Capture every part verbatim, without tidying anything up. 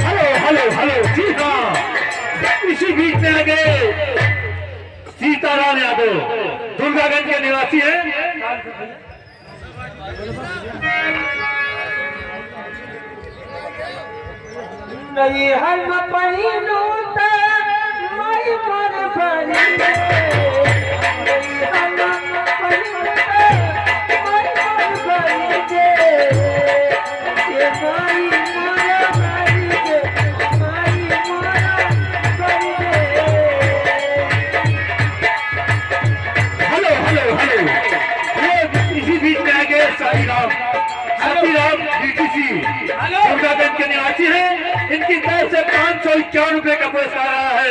हेलो, हेलो, हेलो, जी हाँ, इसी बीच में आ गए सीताराम यादव, दुर्गागंज के निवासी हैं। नहीं हम पहिनू त माई मन भरी रे। नहीं हम पहिनू त माई मन भरी रे। ये माई मोरा भरी रे, माई मोरा भरी रे। हेलो, हेलो, हेलो। ये इसी बीच में आ गए साईं राम, सती राम बीटीसी, हेलो। दुर्गागंज के निवासी हैं। इनकी तरफ से पाँच सौ इक्यावन रुपए का पुरस्कार आया है।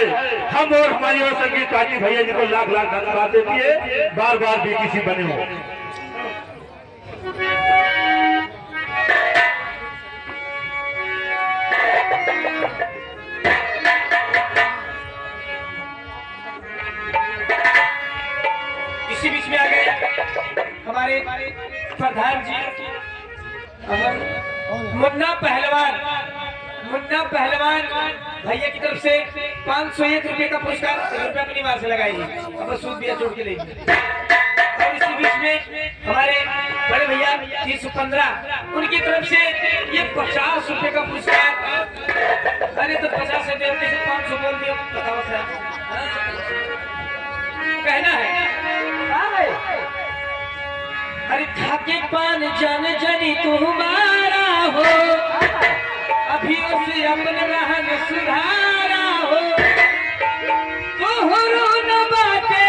हम और हमारी ओर संगीत पार्टी भैया जी को लाख लाख धन्यवाद देती है। बार बार बीटीसी बने हो। इसी बीच में आ गए हमारे प्रधान जी, मुन्ना पहलवान, मुन्ना पहलवान भैया की तरफ से पाँच सौ एक रुपए का पुरस्कार, रुपया अपनी मार से लगाइए, अब सूद दिया छोड़ के लेंगे। और इसी बीच में हमारे बड़े भैया तीन सौ पन्द्रह, उनकी तरफ से ये पचास रुपए का पुरस्कार। अरे तो पचास से दे, कैसे पाँच सौ बोल दिया, बताओ सर। कहना है। हाँ भाई। अरे खाके पान जान जनी तू मारा हो, अभी उसे अपन रहन सुधारा हो। तोहरो न बाटे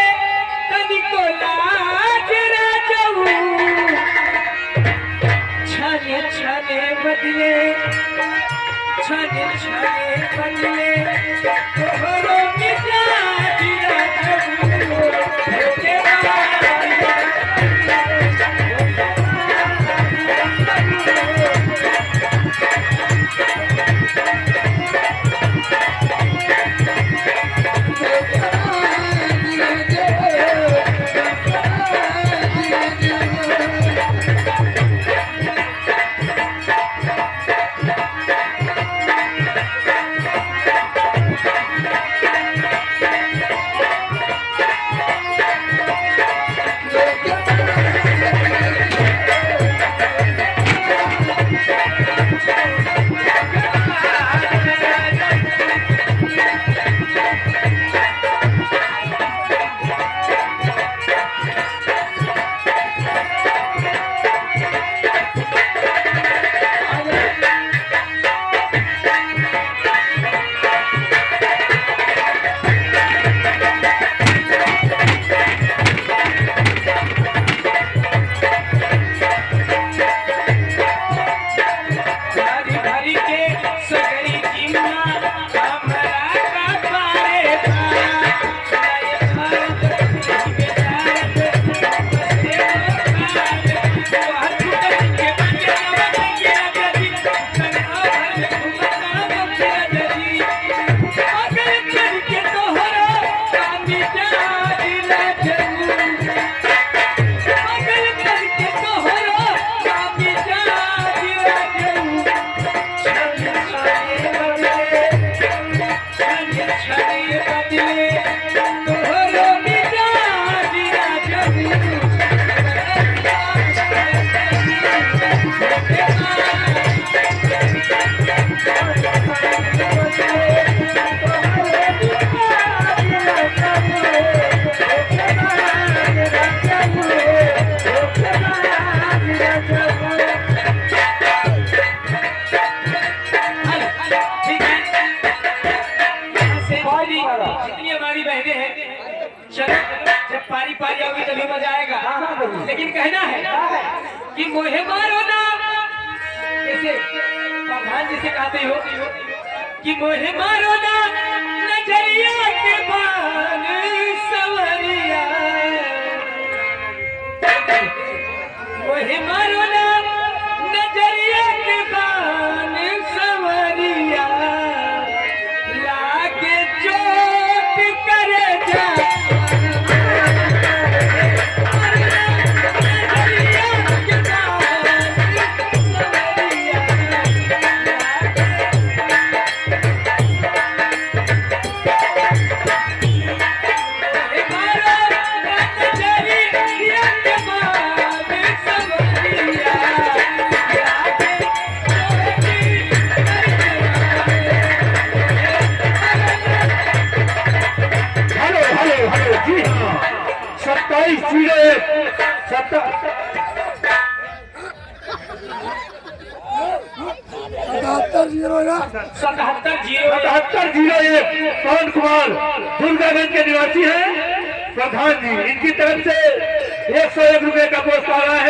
तनिको लाज राजऊ। छाने छाने बदले, छाने छाने बदले, तोहरो मिजाज राजऊ। ठीक है, यहाँ से जितनी, जितनी हमारी बहनें हैं, चलो, जब पारी पारी आओगी तभी मजा आएगा। हाँ, हाँ, बिल्कुल। लेकिन कहना है कि मोहे मारो ना, जैसे प्रधान जी से कहते हो कि मोहे मारो ना नजरिया के बान सवरिया, मोहे मारो ना नजरिया के बान सवरिया, लागे चोट करे जा। हेलो, हेलो, हेलो, जी हाँ, सत्ताईस जीरो एक, सत्ता-, सतहत्तर जीरो एक। सतहत्तर जीरो एक, पवन कुमार, दुर्गागंज के निवासी हैं। प्रधान जी, इनकी तरफ से एक सौ एक रुपए का पुरस्कार आया है।